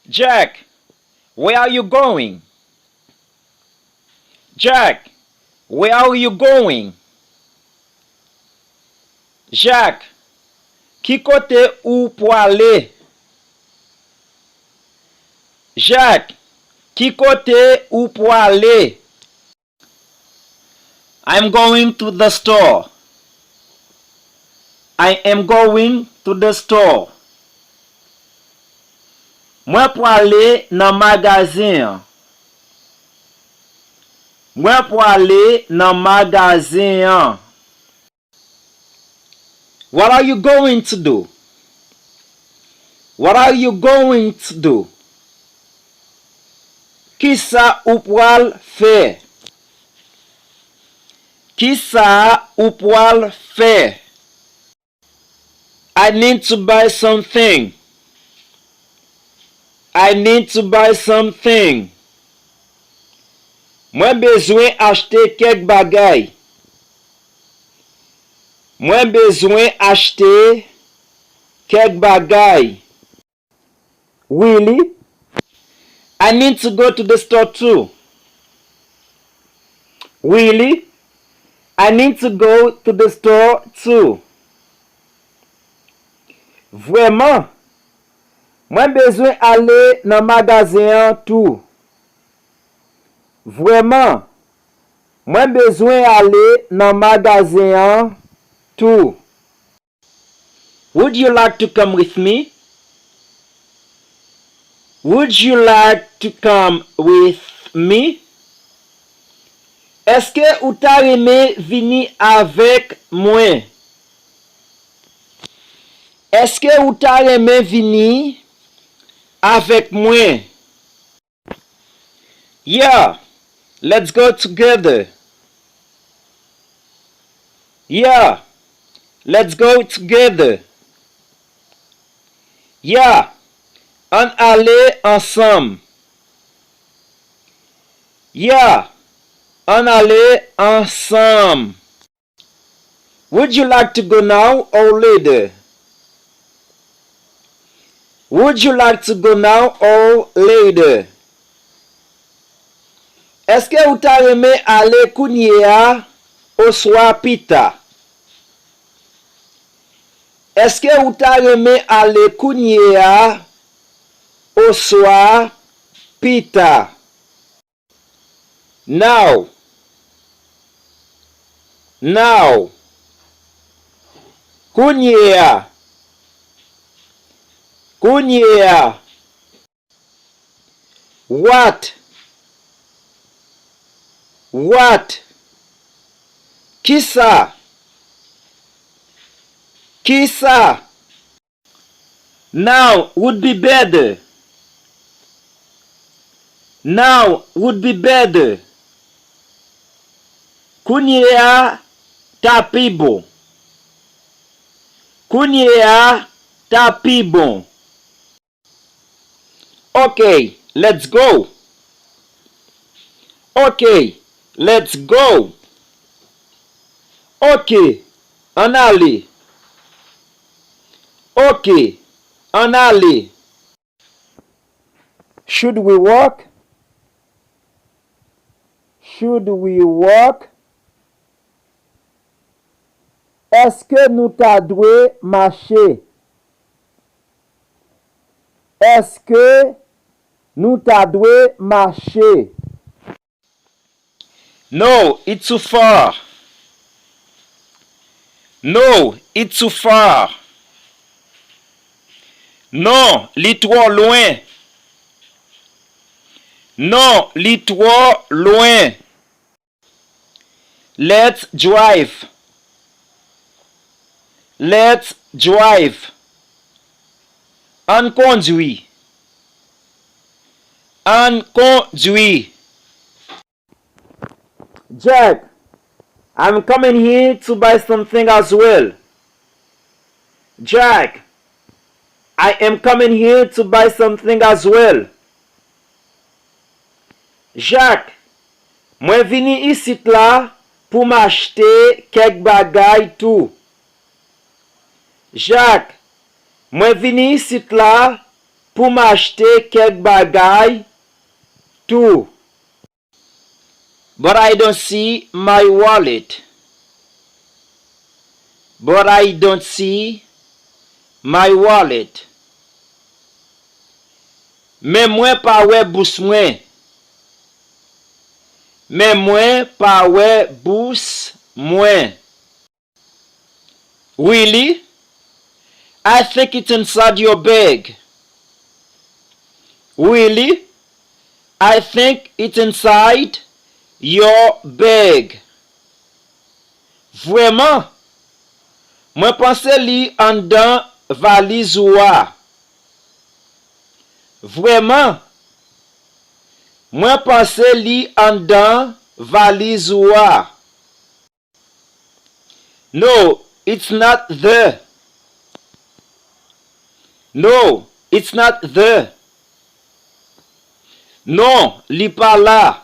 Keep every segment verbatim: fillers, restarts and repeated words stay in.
Jack, where are you going? Jack, where are you going? Jack, ki kote ou pwale? Jack, ki kote ou pwale? I'm going to the store. I am going to the store. Mwen pwale nan magazen an. Mwen pwale nan magazen an. What are you going to do? What are you going to do? Kisa ou pral fè? Kisa ou pral fè? I need to buy something. I need to buy something. Mwen bezwen achte kèk bagay. Mwen bezwen achte kèk bagay. Really? I need to go to the store too. Really? I need to go to the store too. Vrèman, mwen bezwen ale nan magazen an tou. Vrèman, mwen bezwen ale nan magazen an tou. Would you like to come with me? Would you like to come with me? Èske ou ta renmen vini avèk mwen? Èske ou ta renmen vini avèk mwen? Yeah, let's go together. Yeah, let's go together. Yeah, ann ale ansanm. Yeah, ann ale ansanm. Would you like to go now or later? Would you like to go now or later? Èske ou ta renmen ale kounye a oswa pita? Èske ou ta renmen ale kounye a oswa pita? Now. Now. Kounye a. Kounye a. What? What? Kisa? Kisa? Now would be better. Now would be better. Kounye a ta pi bon. Kounye a ta pi bon. Ok, let's go. Ok, let's go. Ok, ann ale. Ok, ann ale. Should we walk? Should we walk? Èske nou ta dwe mache? Èske nou ta dwe mache? No, it's too far. No, it's too far. Non, li twò lwen. Non, li twò lwen. Let's drive. Let's drive. Ann kondwi. Ann kondwi. Jack, I'm coming here to buy something as well. Jack, I am coming here to buy something as well. Jak, mwen vini isit la pou m achte kèk bagay tou. Jak, mwen vini isit la pou m achte kèk bagay tou. But I don't see my wallet. But I don't see my wallet. Men mwen pa wè bous mwen. Men mwen pa wè bous mwen. Really? I think it's inside your bag. Really? I think it's inside your bag. Vrèman? Mwen panse li anndan valiz ou a. Vrèman? Mwen panse li anndan valiz ou a. No, it's not there. No, it's not there. Non, li pa la.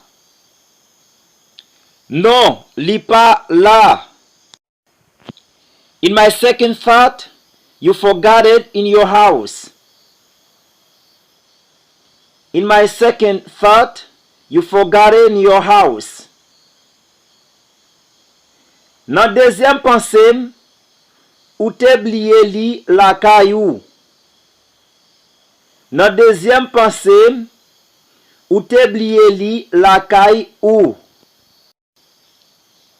Non, li pa la. In my second thought, you forgot it in your house. In my second thought, you forgot it in your house. Nan dezyèm panse m, ou te bliye li lakay ou. Nan dezyèm panse m, ou te bliye li lakay ou.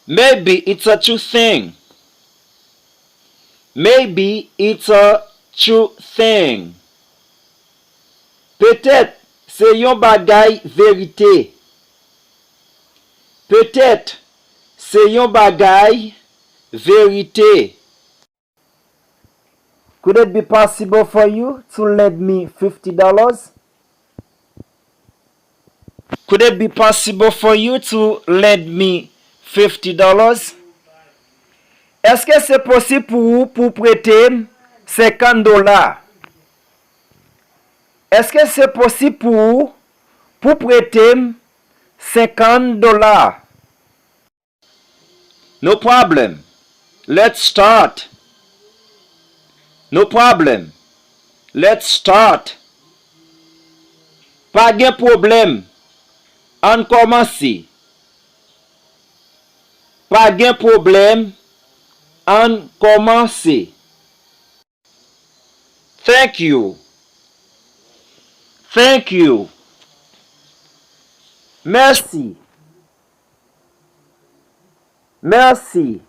Maybe it's a true thing. Maybe it's a true thing. Petèt se yon bagay verite. Petèt se yon bagay verite. Could it be possible for you to lend me fifty dollars? Could it be possible for you to lend me fifty dollars? Èske se posib pou ou pou prete m senkant dola? Èske se posib pou ou pou prete m senkant dola? No problem. Let's start. No problem. Let's start. Pa gen pwoblèm. Ann kòmanse. Pa gen pwoblèm. Ann kòmanse. Thank you. Thank you. Mèsi. Mèsi.